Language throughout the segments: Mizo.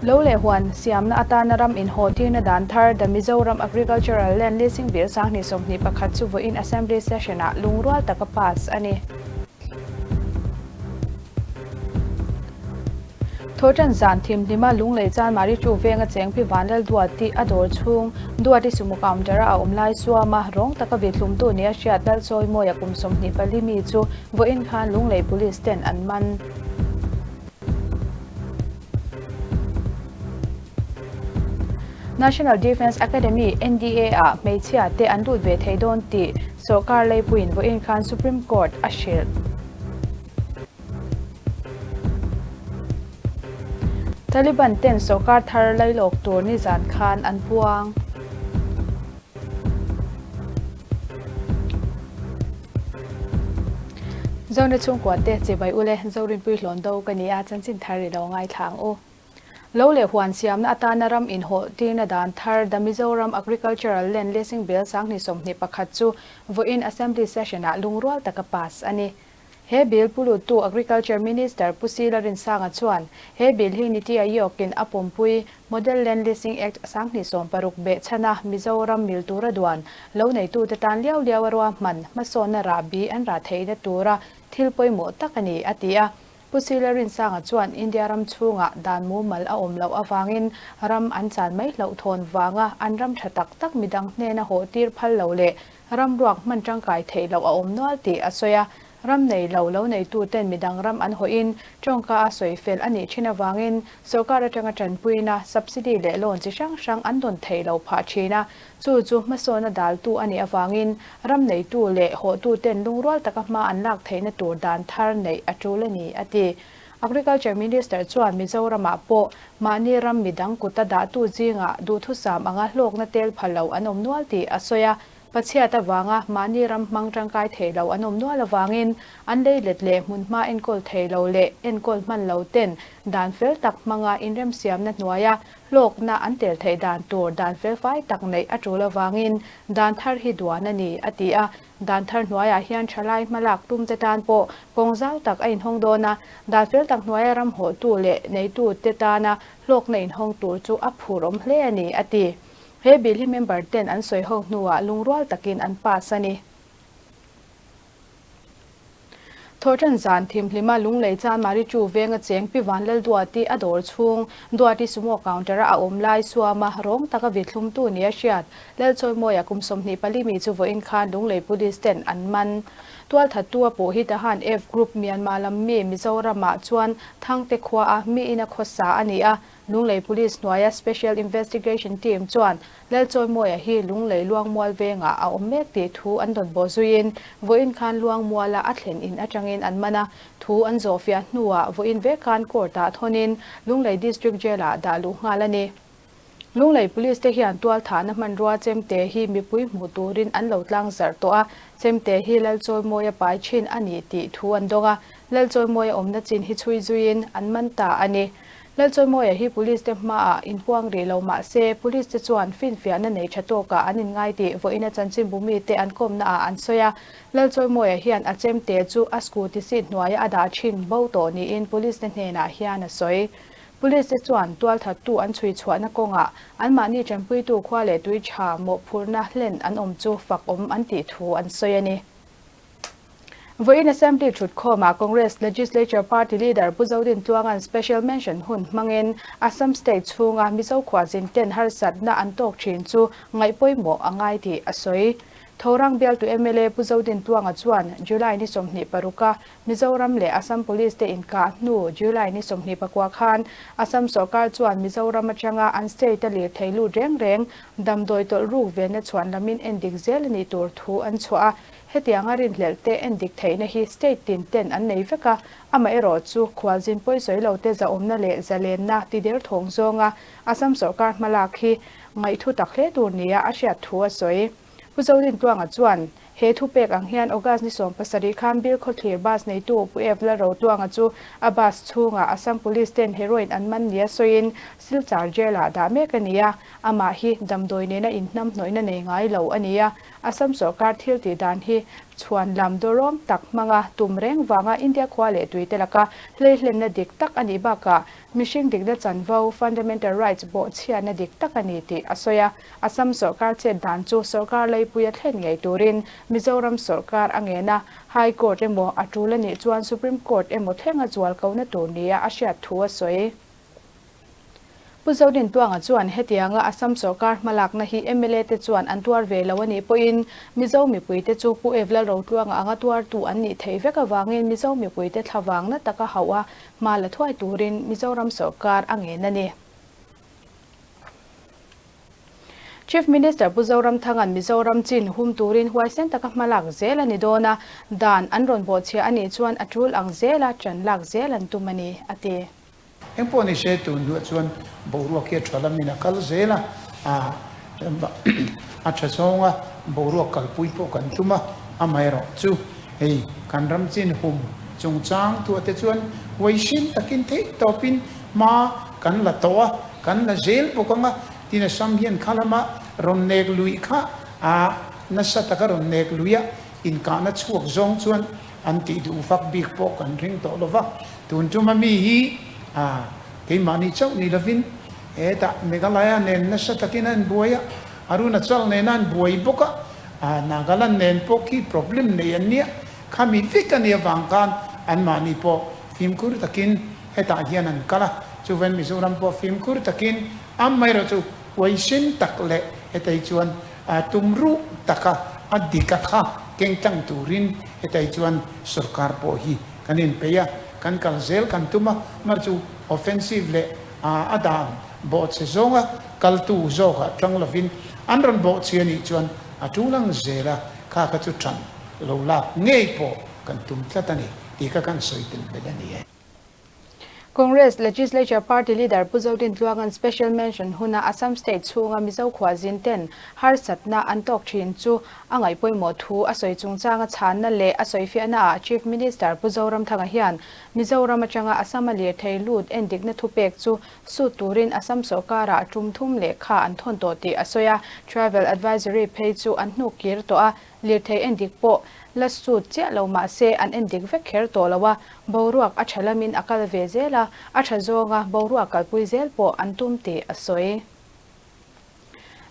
Lo leh huan siamna atana ram inhawhtirna dan thar The Mizoram Agricultural Land Leasing Bill 2021 chu vawiin Assembly Session-ah lungrual taka pass a ni. Thawhṭan zan thimhlima Lunglei Chanmari chu venga chengphi Vanlal Duati a dawr chhung Duati sumo counter-a a awm lai suama rawng taka vithlumtu nia hriat Lalchawimawia kum 24 mi chu vawiin khan Lunglei Police ten an man. National Defence Academy, NDA, ah hmeichhia te an lut ve thei dawn tih sawrkar leipuiin vawiin khan Supreme Court a hrilh. Taliban ten sawrkar thar lailawk tur nizan khan an puang. Zone chhungkua te chibai ule Zorinpui hlawn do ka ni a, chanchin thar i lo ngaithla ang u. Lo leh huan siamna atana ram inhawh tirna dan thar The Mizoram Agricultural Land Leasing Bill 2021 chu vawiin Assembly Session-ah lungrual taka pass a ni. He bill puluttu Agriculture Minister Pu Sila Rinsanga chuan he bill hi Niti Aayog-in a pawmpui Model Land Leasing Act 2016 behchhana Mizoram mil tura duan lo neitute tan liau liau a ruahman hmasawnna rahbi an rah theihna tura thil pawimawh tak a ni, a ti a. Pu Sila Rinsanga chuan India ram chhungah dan mumal a awm loh avangin ram an chan mai hlauhthawn vanga an ram tha tak tak midang hnena hawh tir phal lo leh ram ruak hman tangkai theih loh a awm nual tih a sawi a. Ram nei lo lo neituten midang ram an hawhin tawngka a sawi fel a nih thin avangin sorkar atanga tanpuina, subsidy leh loan chi hrang hrang an dawn theih loh phah thin a. Chu chu hmasawn a daltu a nih avangin ram neitu leh hawhtuten lungrual taka hma an lak theihna tur dan thar neih a tul a ni, a ti. Agriculture Minister chuan Mizoramah pawh mahni ram midang kuta dahtu zingah duhthusam anga hlawkna tel pha lo an awm nual tih a sawi a. Pachhiat avanga mahni ram hmang tangkai thei lo an awm nual avangin an leilet leh hmunhma enkawl thei lo leh enkawl hman lo ten dan fel tak hmanga inremsiamna hnuaia hlawkna an tel theih dan tur dan felfai tak neih a tul avangin dan thar hi duan a ni, a ti a. Dan thar hnuaiah hian thalai hmalak tumte tan pawh kawng zau tak a inhawng dawn a, dan fel tak hnuaia ram hawhtu leh neitute tana hlawkna inhawng tur chu a phur awm hle a ni, a ti. He bill hi member ten an sawi ho hnuah lungrual takin an pass a ni. Thawhṭan zan thimhlima Lunglei Chanmari chu venga cheng Pi Vanlalduati a dawr chhung Duati Sumo counter-a a awm lai suama rawng taka vithlumtu nia hriat Lalchawimawia kum 24 mi chu vawiin khan Lunglei Police ten an man. Tualthattu a puh hi Tahan F Group Myanmar lam mi Mizoramah chuan Thangte khuaa mi ina khawsa a ni a, Lunglei Police hnuaia Special Investigation Team chuan Lalchawimawia hi Lunglei Luangmual vengah a awm mek tih thu an dawn bawh zuiin vawiin khan Luangmuala a thlen in atangin an man a, thu an zawhfiah hnuah vawiin vek khan court-ah thawnin Lunglei District Jail-ah dah luh nghal a ni. Lunglei Police te hian tualthahna hmanrua chemte hi mipui hmuh turin an lo tlang zarh tawh a, chemte hi Lalchawimawia pai thin a ni tih thu an dawng a, Lalchawimawia awmna chin hi chhui zuiin an man ta a ni. Lalchawimawia hi Police te hmaah inpuang rih lo mah se, Police te chuan finfiahna nei tha tawkah an inngai tih vawiina chanchinbu mite an kawmnaah an sawi a. Lalchawimawia hian a chemte chu a scooty seat hnuaia a dah thin bo tawh niin Police te hnenah hian a sawi. Police te chuan tualthattu an chhui chhuahna kawngah anmahni tanpuitu khua leh tui tha mawhphurhna hlen an awm chu fak awm an tih thu an sawi a ni. Vawiin Assembly thutkhawmah Congress Legislature Party Leader Pu Zodin Tluanga'n Special Mention hun hmangin Assam State chhunga Mizo khuazin ten harsatna an tawk thin chu ngaih pawimawh a ngai tih a sawi. Thorang bialtu mla Pu Zodin Tluanga chuan July ni 26 a Mizoram leh Assam Police te inkah hnu July ni 24 khan Assam sawrkar chuan Mizoram atanga an state a lirthei lut reng reng damdawi tawlh ruk venna chhuan lamin endik zel a nih tur thu an chhuah a. Hetianga rinhlelh te endik theihna hi state tin ten an nei vek a, amaherawh chu khualzin pawisawi lo te zahawmna leh zalenna ti der thawng zawnga Assam sawrkar hmalak hi ngaihthu tak hle tur nia a hriat thu a sawi. Pu Zodintluanga chuan. He thupek ang hian August ni 17 khan Bilkhawthlir bus neitu Pu Ev Lalrotluanga chu a bus chhungah Assam Police ten heroin an man nia sawiin Silchar Jail-ah dah mek a ni a, amah hi damdawi nena inhnamhnawihna nei ngai lo a ni a. Assam sawrkar thil tih dan hi chhuan lam dawrawm tak hmanga tum reng vanga India khua leh tuite laka hleihlenna dik tak a nih bakah mihring dikna chanvo, fundamental rights, bawhchhiatna dik tak a ni tih a sawi a. Assam sawrkar chet dan chu sawrkar leipuia thlen ngei turin Mizoram sawrkar a ngen a, High Court emaw a tul a nih chuan Supreme Court emaw thlenga zual kohna tur nia a hriat thu a sawi. Pu Zodintuanga chuan hetianga Assam sawrkar hmalakna hi mla te chuan an tuar ve lo a nih pawhin Mizo mipuite chu Pu Ev Lalrotluanga anga tuartu an nih theih vek avangin Mizo mipuite thlavangna taka hauh a hma la thuai turin Mizoram sawrkar a ngen a ni. Chief Minister Pu Zoramthanga'n Mizoram chin hum turin huaisen taka hmalak zel a ni dawn a, dan an rawn bawhchhiah a nih chuan a tul ang zela ṭan lak zel an tum a ni, a ti. Eng pawh ni se tun hnuah chuan boruak hi a ṭha lamin a kal zel a, a ṭha zawnga boruak kalpui pawh kan tum a, amaherawh chu hei kan ram chin hum chungchang tuah te chuan huaisen takin theih tawpin hma kan la tawh a, kan la zel bawk ang a, tin Assam hian kha lama rawn nek luih kha a nasa taka rawn nek luih a, inkahna chhuak zawng chuan an tih duh vak bik pawh kan ring tawh lo va, tun tuma mi hi a keimahni chauh ni lovin hetah Meghalaya nen nasa takin a inbuai a, Arunachal nena an buai bawk a, Nagaland nen pawh khi problem nei an nia, khami vek a nih avang khan anmahni pawh fimkhur takin hetah hian an kal a, chuvain Mizoram pawh fimkhur takin amaherawh chu huaisen tak leh hetei chuan tumruh taka a dik a kha keng tlang turin hetei chuan sorkar pawh hi kan inpeih a, kan kal zel kan tum a, amaherawh chu offensive leh a dan bawhchhe zawnga kaltu zawkah tang lovin an rawn bawhchhe a nih chuan a tul ang zel a, kha kha chu tan lo lak ngei pawh kan tum tlat a ni tih kha kan sawi tel belh a ni e. Congress Legislature Party Leader Pu Zodin Tluanga'n Special Mention huna Assam State chhunga Mizo khuazin ten harsatna an tawk thin chu a ngaihpawimawh thu a sawi chungchanga chhanna leh a sawifiahna ah Chief Minister Pu Zoramthanga hian Mizoram atanga Assam a lirthei lut endikna thupek chu Sut turin Assam sawrkarah tum thum lehkha an thawn tawh tih a sawi a, Travel Advisory phei chu an hnuk kir tawh a, lirthei endik pawh la sut chiah lo mah se an endik vek kher tawh lo a, boruak a tha lamin a kal ve zel a, a tha zawnga boruak kalpui zel pawh an tum tih a sawi.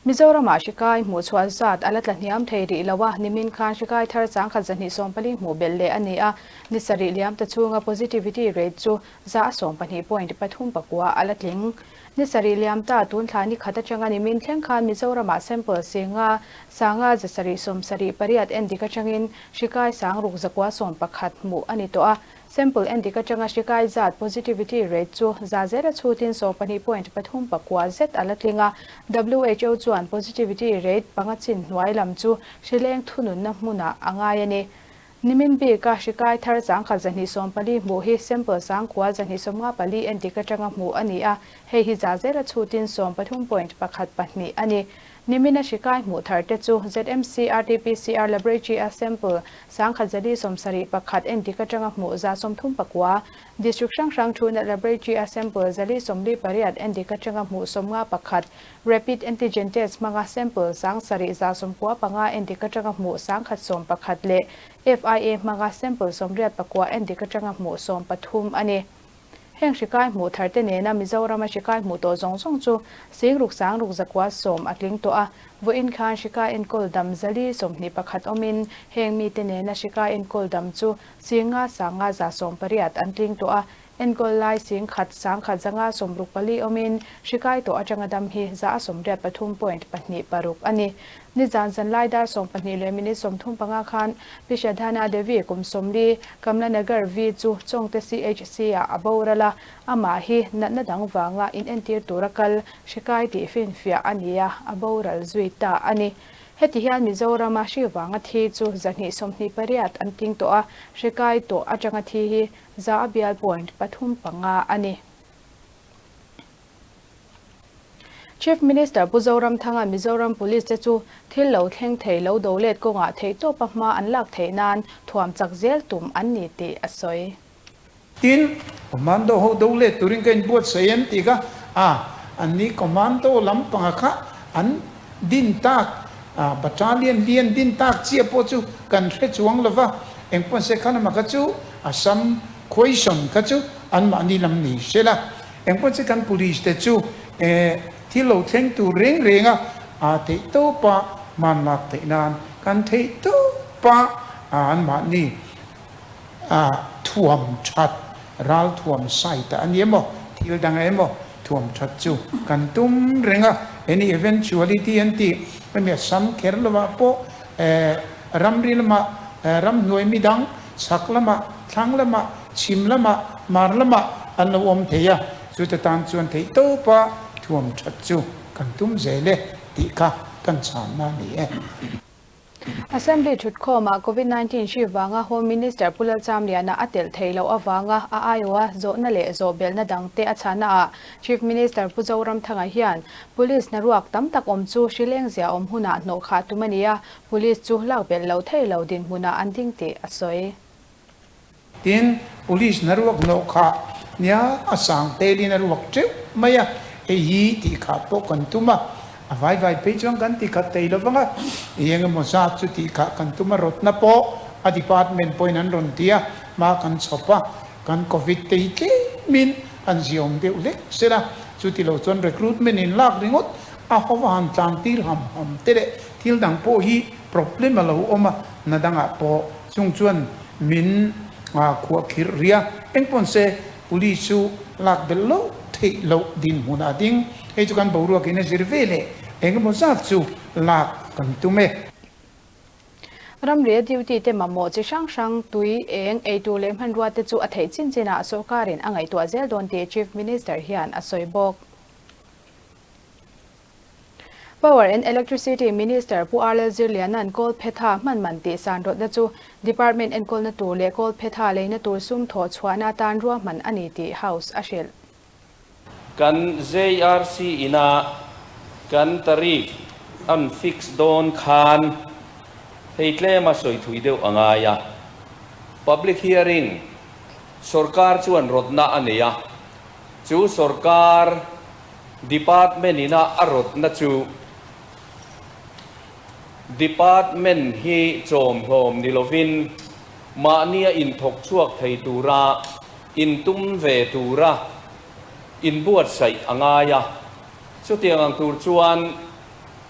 Mizoramah hri kai hmuhchhuah zat a la tla hniam thei rih lo a, nimin khan hri kai thar changkhat 240 hmuh belh leh a ni a, ni sarih liam ta chhunga positivity rate chu 12.39% a la tling. Ni sarih liam ta tun thla ni khat atanga nimin thleng khan Mizoramah sample singa sanga 778 endik atangin hri kai sang ruk 911 hmuh a ni tawh a, Sample endik atanga hri kai zat, positivity rate, chu za zela chhutin 12.39 zet a la tling a. WHO chuan positivity rate panga chin hnuai lam chu hri leng thununna hmunah a ngai a ni. Nimin bika hri kai thar changkhat 240 hmuh hi sample sangkua 254 endik atanga hmuh a ni a, hei hi za zela chhutin 13.14 a ni. Nimina hri kai hmuh thar te chu ZMC RT-PCR Laboratory-a sample 1471 endik atanga hmuh 39, District hrang hrang thuna Laboratory-a sample 448 endik atanga hmuh 51, Rapid Antigen Test hmanga sample 7195 endik atanga hmuh 111 leh FIA hmanga sample 89 endik atanga hmuh 13 a ni. Heng hri kai hmuh thar te nena Mizorama hri kai hmuh tawh zawng zawng chu 6610 a tling tawh a, vawiin khan hri kai enkawl dam 421 awmin heng mite nena hri kai enkawl dam chu 5518 an tling tawh a, enkawl lai 11,164 awmin hri kai tawh atanga dam hi 83.26 a ni. Nizan zanlai dar 12 minute 35 khan Pi Shadhana Devi kum 40, Kamla Nagar V chu Chawngte CHC ah a boral a, amah hi natna dang vanga inentir tura kal hri kai tih finfiah a ni a, a boral zui ta a ni. Heti hian Mizorama hri vanga thi chu 128 an tling tawh a, hri kai tawh atanga thi hi 100.35 a ni. Chief Minister Pu Zoramthanga Mizoram Police te chu thil lo thleng thei lo do let kawngah theihtawpa hma an lak theih nan thuam chak zel tum an ni tih a sawi. Tin, Commando ho do let turin ka inbuatsaih em tih kha a, anni Commando lampanga kha an din tak, Battalion lian din tak chiah pawh chu kan hre chuang lo va, engpawn se kha lama kha chu Assam question kha chu anmahni lam ni se la, engpawn se kan Police te chu thil lo thleng tur reng reng a, a theih tawpa hmanlak theih nan kan theih tawpa anmahni A thuam that, ral thuam site a ni emaw, thil dang emaw thuam that chu kan tum reng a, any eventuality an tih hemi a sam kher lovah pawh ramri lamah, ramhnuai midang, chhak lamah, thlang lamah, chhim lamah, hmar lamah an lo awm thei a, chute tan chuan theih tawpa thuam that chu kan tum zel e tih kha kan chhanna a ni e. Assembly thutkhawmah Covid 19 hri vanga Home Minister Pu Lalchamliana a telh theih loh avanga a aiawha zawhna leh zawhbelhna dangte a chhana-ah Chief Minister Pu Zoramthanga hian Police hnaruak tam tak awm chu hri lengzia awm hunah hnawh khah tum a ni a, Police chu lak belh lo thei lo dinhmunah an ding tih a sawi. Tin, Police na ruak hnawh khah nia a sang telin a ruak teuh mai a, hei hi tih khah pawh kan tum a, a vai vai phei chuan kan ti khat thei lo vang a, eng emaw zat chu tih khah kan tum a, rawtna pawh a department pawhin an rawn ti a, hma kan chhawp a, kan covid te hi tlemin an ziaawm deuh hlek sela, chuti lo chuan recruitment in lak ringawt a hova han tlang tir ham ham te leh thil dang pawh hi problem a lo awm a, na dangah pawh chung chuan Min khuah khirh ria. Engpawn se Police chu lak belh loh theih loh dinhmun a ding. Hei chu kan boruakin a zir ve leh engemaw zat chu lak kan tum e. Ramria duty te mamawh chi hrang hrang, tui, eng, eitur leh hmanrua te chu a theih chin chinah sawrkarin a ngaihtuah zel dawn tih Chief Minister hian a sawi bawk. Power and Electricity Minister Pu R Lalzirliana'n Kawlphetha hman man tih san rawtna chu Department enkawlna tur leh Kawlphetha leina tur sum thawh chhuahna atan ruahman a ni tih House a hrilh. Kan JRC ina kan tariff an fix dawn khan hei tlema sawi thui deuh a ngai a. Public hearing sorkar chuan rawtna a nei a, chu sorkar Department ina a rawtna chu Department hi chawmhlawm ni lovin mahnia inthawk chhuak thei tura intum ve tura inbuatsaih a ngai a. Chutiang ang tur chuan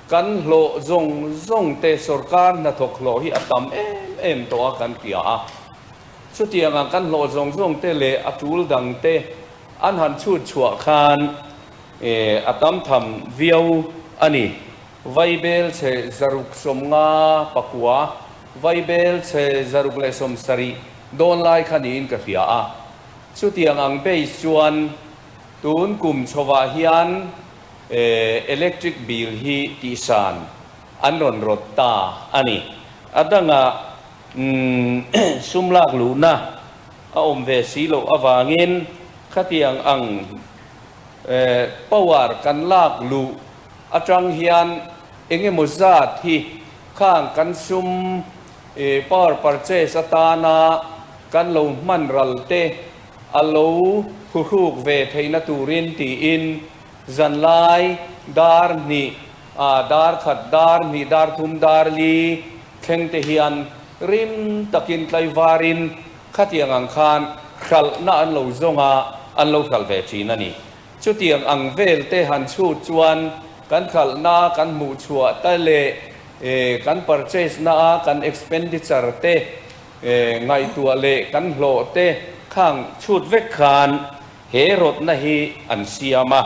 kan hlawh zawng zawng te sorkar hnathawk hlawh hi a tam em em tawh a kan hria a. Chutiang ang kan hlawh zawng zawng te leh a tul dang te An han chhut chhuah khan a tam tham viau a ni. Vaibel chhe 659, Vaibel chhe 170 dawn lai kha niin ka hria a. Chutiang ang base chuan tun kum chhovah hian electric bill hi tihsan an rawn rawt ta a ni. A dangah sum lak luhna a awm ve si loh avangin khatiang ang power kan lak luh atang hian eng emaw zat hi khang kan sum power purchase atana kan lo hman ral te a lo phuhruk ve theihna turin tiin zanlai dar hnih dar khat dar hnih dar thum dar li thleng te hian Rim takin tlaivarin khatiang ang khan hralhna an lo zawng a, an lo hralh ve thin a ni. Chutiang ang vel te han chhut chuan kan hralhna kan hmuh chhuah te leh kan purchase na a kan expenditure te ngaihtuah leh kan hlawh te khang chhut vek khan he rawtna hi an siam a.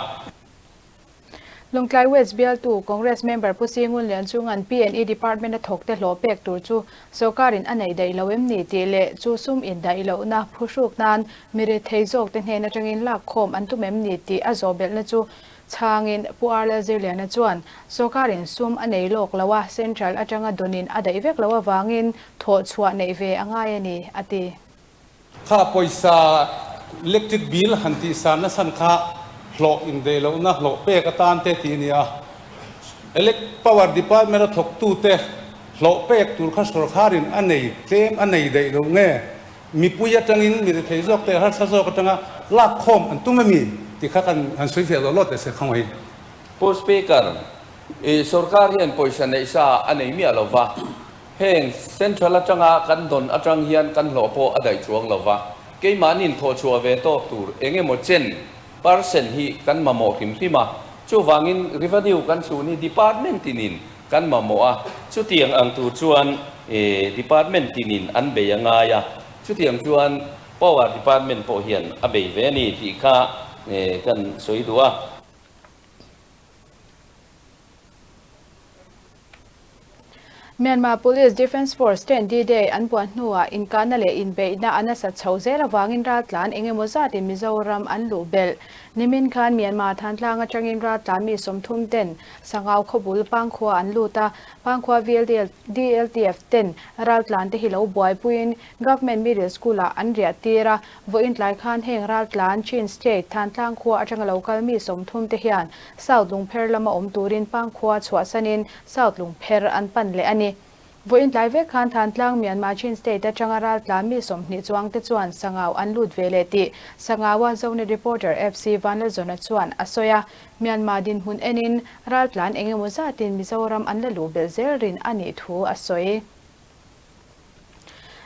Lawngtlai West bialtu Congress member Pu Singun Lianchunga'n PNE Department a thawkte hlawh pek tur chu sawrkarin a nei daih lo em ni tih leh chu sum indaih lohna phuhruk nan mi rethei zawkte hnen atangin lak khawm an tum em ni tih a zawhbelhna chu chhangin Pu R Lalzirliana chuan sawrkarin sum a nei lawk lo a, Central atanga dawnin a daih vek loh avangin thawh chhuah neih ve a ngai a ni, a ti. Kha pawisa electric bill han tih san na san kha hlawh indeih lohna hlawh pek atan te tih a ni a. Elect Power Department a thawktute hlawh pek tur kha sawrkharin a nei tlem a nei daih lo nge mipui atangin mi rethei zawk te harsa zawk atanga lak khawm an tum ami tih kha kan han sawi fiah lawh lawt teh se khawngaih. Pu Speaker, i sawrkar hian pawisa neih sa a nei miah lo va, heng Central atanga kan dawn atang hian kan hlawh pawh a daih chuang lo va, keimahnin thawhchhuah ve tawk tur eng emaw chen Percent hi kan mamawh hrim hrim a, chuvangin revenue kan chhun hi department tinin kan mamawh a, chutiang ang tur chuan department tinin an bei a ngai a, chutiang chuan power department pawh hian a bei ve a ni tih kha kan sawi duh a. Myanmar Police Defence Force ten D-Day an buan hnuah inkahna leh inbeihna a nasat chho zel avangin raltlan eng emaw zatin Mizoram an luh belh. Nimin khan Myanmar Thantlang atangin raltlan mi 30 ten Sangau khawbul Pangkhua an lut a, Pangkhua VLDLTF ten raltlan te hi lo buaipuiin Government Middle School-ah an riah tir a, vawiin tlai khan heng raltlan Chin State Thantlang khua atanga lo kal mi 30 te hian South Lungpher lama awm turin Pangkhua chhuahsanin South Lungpher an pan leh a ni. Vawiin tlai vek khan Thantlang Myanmar Chin State atanga raltlan mi 20 chuang te chuan Sangau an lut ve leh tih Sangaua Zonet reporter FC Vanlalzawna chuan a sawi a. Myanmar dinhmun enin raltlan eng emaw zatin Mizoram an la luh belh zel rin a nih thu a sawi.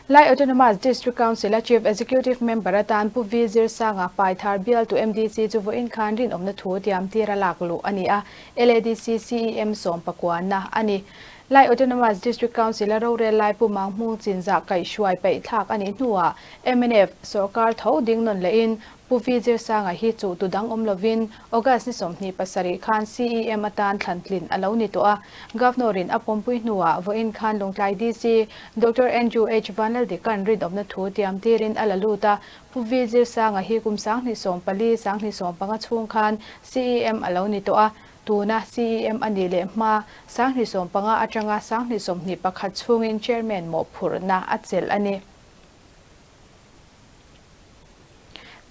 Lai Autonomous District Council-a Chief Executive Member atan Pu V Zirsanga Paithar bialtu MDC chu vawiin khan rinawmna thu tiam tira lak luh a ni a, LADC CEM sawmpakuana a ni. Lai Autonomous District Council-a rorel lai Pu Manghmung Chinzah kaihhruai paihthlak a nih hnuah mnf sawrkar tho ding nawn lehin Pu V Zirsanga hi chu tu dang awm lovin August ni 27 khan CEM atan thlan tlin a lo ni tawh a. Governor-in a pawmpui hnuah vawiin khan Lawngtlai DC Doctor Andrew H Vanlaldikan rinawmna thu tiam tirin a la lut a. Pu V Zirsanga hi kum 2014, 2015 chhung khan CEM a lo ni tawh a. Tuna CEM a nih leh hma 2015 atanga 2021 chhungin Chairman mawhphurhna a chelh a ni.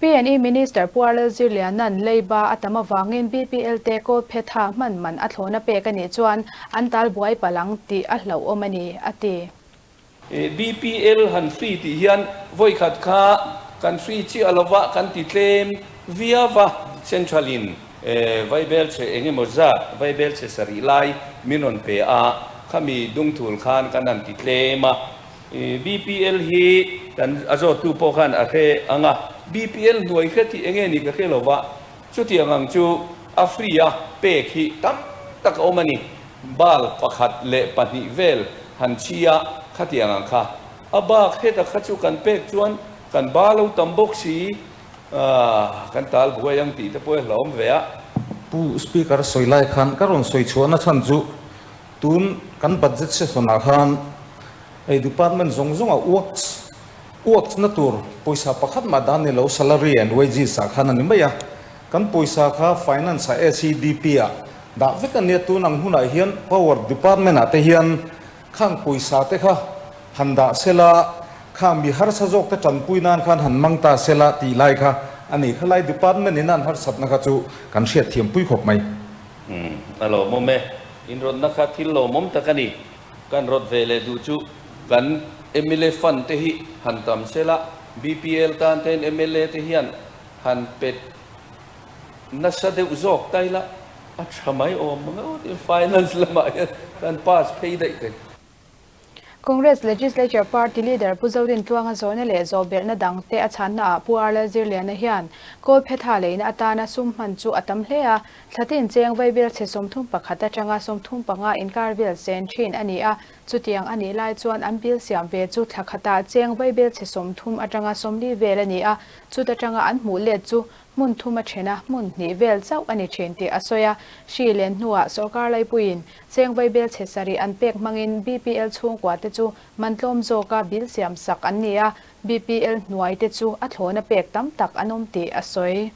P&E Minister Pu Arlel Zirliana'n leiba a tam avangin BPL te kawl phetha hman man a thlawna pek a nih chuan an tal buai palang tih a hlauhawm a ni, a ti. BPL han free tih hian vawikhat kha kan free chiah lova kan ti tlem viau a, Central in vaibel chhe eng emaw zat vaibel chhe sarih lai min rawn pe a, khami dungthul khan kan han ti tlem a. BPL hi kan a zawttu pawh khan a hre ang a, BPL hnuai hre tih enge ni ka hre lo va, chutiang ang chu a free a pek hi tam tak a awm a ni. Bal pakhat leh pahnih vel han chhi a khatiang ang kha. A bak heta kha chu kan pek chuan kan ba lo tam bawk si, kan tal buai ang tih te pawh i hlauhawm ve a. Pu Speaker sawi lai khan ka rawn sawi chhuahna chhan chu Tun kan budget session ah khan hei department zawng zawng ah works works na tur pawisa pakhat mah dan ni lo salary and wages ah khan a ni mai a, kan pawisa kha finance ah SEDP ah dah vek a nia tun ang hunah hian power department ah te hian khang pawisa te kha han dah sela khang mi harsa zawk te tanpui nan khan han mang ta sela tih lai kha a ni khalai department in an harsatna kha chu kan hriatthiam pui khawp mai. Umm a lawmawm e. Inrawtna kha thil lawmawm tak a ni. Kan rawt ve leh duh chu kan mla fund te hi han tam sela, BPL tan ten mla te hian han pet nasa deuh zawk ta ila a tha mai awm ang aw tiin finance lamah hian kan pass phei daih thei. Congress Legislature Party Leader Pu Zodin Tluanga zawhna leh zawhbelhna dangte a chhannaah Pu Arlal Zirliana hian Kawlphetha leina atana sum hman chu a tam hle a, thlatin cheng vaibel chhe 31 atanga 35 inkar vel sen thin a ni a, chutiang a nih lai chuan an bill siam ve chu thla khatah cheng vaibel chhe 30 atanga 40 vel a ni a, chuta tanga an hmuh let chu Hmun thum a then a, hmun hnih vel chauh a ni thin tih a sawi a. Hri len hnuah sawrkar laipuiin cheng vaibel chhe sarih an pek hmangin BPL chhungkua te chu man tlawm zawka bill siam sak an ni a, BPL hnuai te chu a thlawna pek tam tak an awm tih a sawi.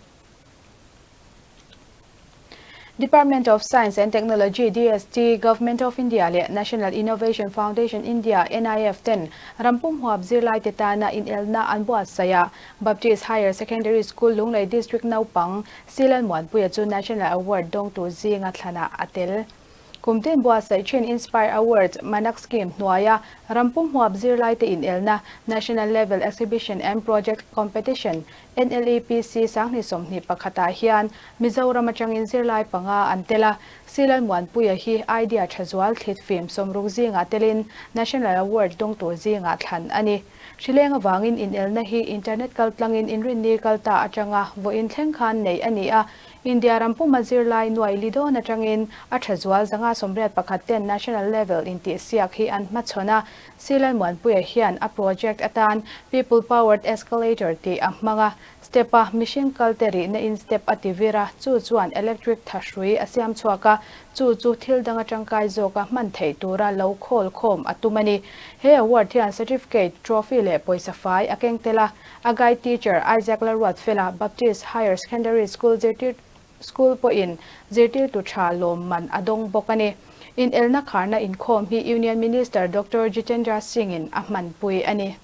Department of Science and Technology, DST, Government of India leh National Innovation Foundation India, NIF, ten rampum huap zirlaite tana inelna an buatsaih a. Baptist Higher Secondary School Lunglei District naupang Silan Muanpuia chu National Award dawng tur zinga thlanah a tel. Kum tin buatsaih thin Inspire Awards Manak Scheme hnuaia rampum huap zirlaite inelna National Level Exhibition and Project Competition, NLEPC, 2021 ah hian Mizoram atangin zirlai panga an tel a, Silal Muanpuia hi idea tha zual thlit fim 60 zingah telin National Award dawng tur zingah thlan a ni. Hrileng avangin inelna hi internet kaltlangin inrinni kalta atanga vawiin thleng khan neih a ni a, India ram puma zirlai nuai li dawn atangin a tha zual 181 ten national level intihsiak hi an hmachhawn a, Silal Muanpuia hian a project atan People Powered Escalator tih a hmang a, step a mihring kal te rihna in step a ti vir a, chu chuan electric tha hrui a siam chhuak a, chu chu thil dang atangkai zawka hman theih tura lo khawl khawm a tum a ni. He award hian certificate, trophy leh pawisa fai a keng tel a, A guide teacher Isaac Laruatfela Baptist Higher Secondary School zirtir School pawhin zirtirtu tha lawmman a dawng bawk a ni. Inelna kharna inkhawm hi Union Minister Doctor Jitendra Singh-in a hmanpui a ni.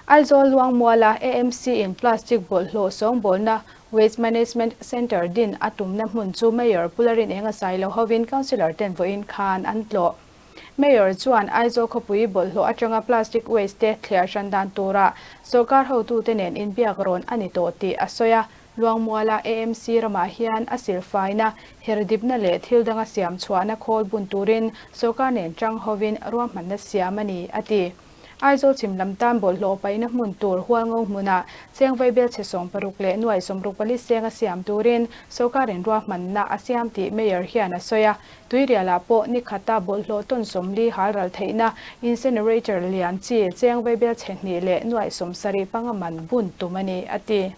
Aizawl Luangmuala AMC-in plastic bawlhhlawh sawngbawlna Waste Management Centre din a tumna hmun chu Mayor Pu Larin Enga Sailo hovin Councillor ten vawiin khan an tlawh. Mayor chuan Aizawl khawpui bawlhhlawh atanga plastic waste te thliar hran dan turah sawrkar hotute nen inbiak rawn a ni tawh tih a sawi a. Luangmuala AMC ramah hian a silfaina, herdipna leh thil danga siam chhuahna khawl bun turin sawrkar nen tang hovin ruahmanna siam a ni, a ti. Aizawl chhim lam tan bawlhhlawh paihna hmun tur Hualngo hmunah cheng vaibel chhe 60 leh nuai 64 senga siam turin sawrkarin ruahmanna a siam tih Mayor hian a sawi a. Tuirialah pawh ni khata bawlhhlawh tawn 40 halral theihna incinerator lian chi cheng vaibel chhe hnih leh nuai 75 man bun tum a ni, a ti.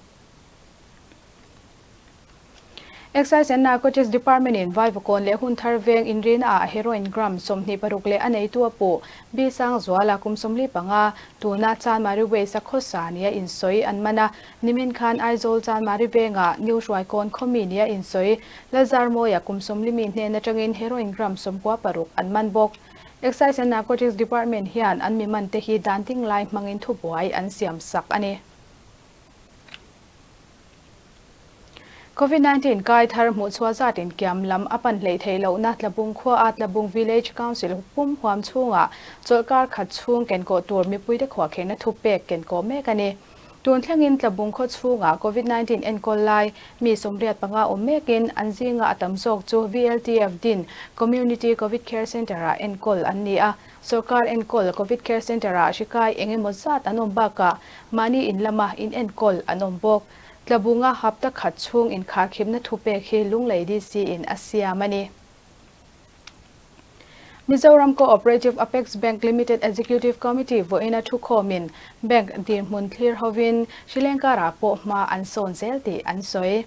Excise and Narcotics Department in Vaivakawn leh Hunthar veng inrina ah heroin gram 26 leh a neitu a puh B Sangzuala kum 45 tuna Chanmari Waste a khawsa nia insawi an man a, nimin khan Aizawl Chanmari vengah New Hruaikawn khawmi nia insawi Lalzarmawia kum 40 mi hnen atangin heroin gram 96 an man bawk. Excise and Narcotics Department hian an mi man te hi dan ding lai hmangin thubuai an siam sak a ni. Covid 19 kai thar hmuhchhuah zat inkiam lam a pan hleih theih lohna Tlabung khuaa Tlabung Village Council pum huam chhungah chawlhkar khat chhung kenkawh tur mipuite khuahkhirhna thupek kenkawh mek a ni. Tun thlengin Tlabung khaw chhungah Covid 19 enkawl lai mi 85 awm mekin an zinga a tam zawk chu VLTF din Community Covid Care Centre-ah enkawl an ni a. Sorkar enkawl Covid Care Centre-ah hri kai eng emaw zat an awm bakah mahni in lama in enkawl an awm bawk. Tlabunga hapta khat chhung inkharkhipna thupek hi Lunglei DC-in a siam a ni. Mizoram Co-operative Apex Bank Limited Executive Committee vawiina thukhawmin bank dirhmun thlir hovin Sri Lanka-rah pawh hma an sawn zel tih an sawi.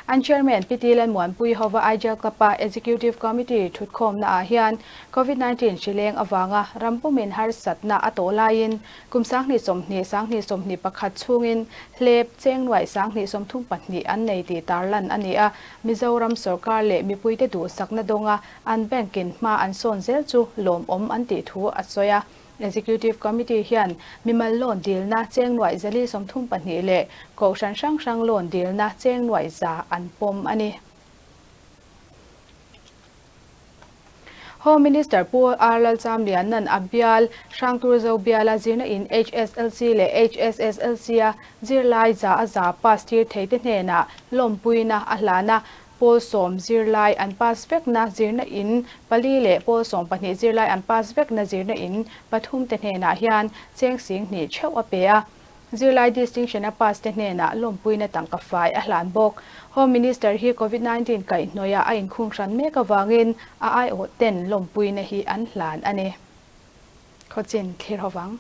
An Chairman Pi Ti Lalmuanpui hova Aijal Club-a Executive Committee thutkhawmna ah hian Covid 19 hri leng avanga ram pumin harsatna a tawh laiin kum 2020, 2021 chhungin hlep cheng nuaih 2032 an nei tih tarlan a ni a. Mizoram sorkar leh mipuite duhsakna dawnga an bank-in hma an sawn zel chu lawmawm an tih thu a sawi a. Executive Committee hian mimal loan dilna cheng nuaih 432 leh kohhran hrang hrang loan dilna cheng nuaih za an pawm a ni. Home Minister Pu R Lalchamliana'n a bial Hrangturzo biala zirna in HSLC leh HSSLC a zirlai za a za pass tir thei te hnenah lawmpuina a hlan a, Pawl sawm zirlai an pass vekna zirna in pali leh pawl 12 zirlai an pass vekna zirna in pathum te hnenah hian cheng 2000 theuh a pe a. Zirlai distinction a pass te hnenah lawmpuina tangka fai a hlan bawk. Home Minister hi Covid 19 kaihhnawih a inkhung hran mek avangin a aiawh ten lawmpuina hi an hlan a ni. Khawchin thlir hovang.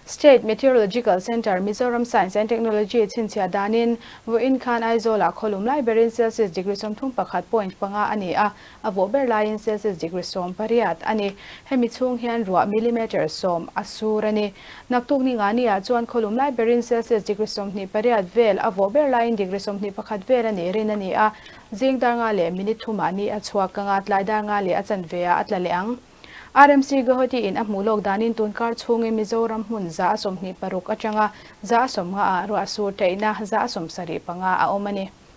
State Meteorological Centre, Mizoram Science and Technology chhinchhiah danin vawiin khan Aizawlah khawlum lai berin Celsius degree 31.5 a ni a, a vawh ber laiin Celsius degree 18 a ni. Hemi chhung hian ruah millimetre 10 a sur a ni. Naktuk ni nga niah chuan khawlum lai berin Celsius degree 28 vel a vawh ber laiin degree 21 vel a nih rin a ni a, zing dar nga leh minute thumah ni a chhuak anga tlai dar nga leh a chanve ah a tla leh ang. RMC Guwahati in a hmuh lawk danin tun kar chhungin Mizoram hmun 126 atanga 150 ah ruah sur theihna 75 a awm a ni.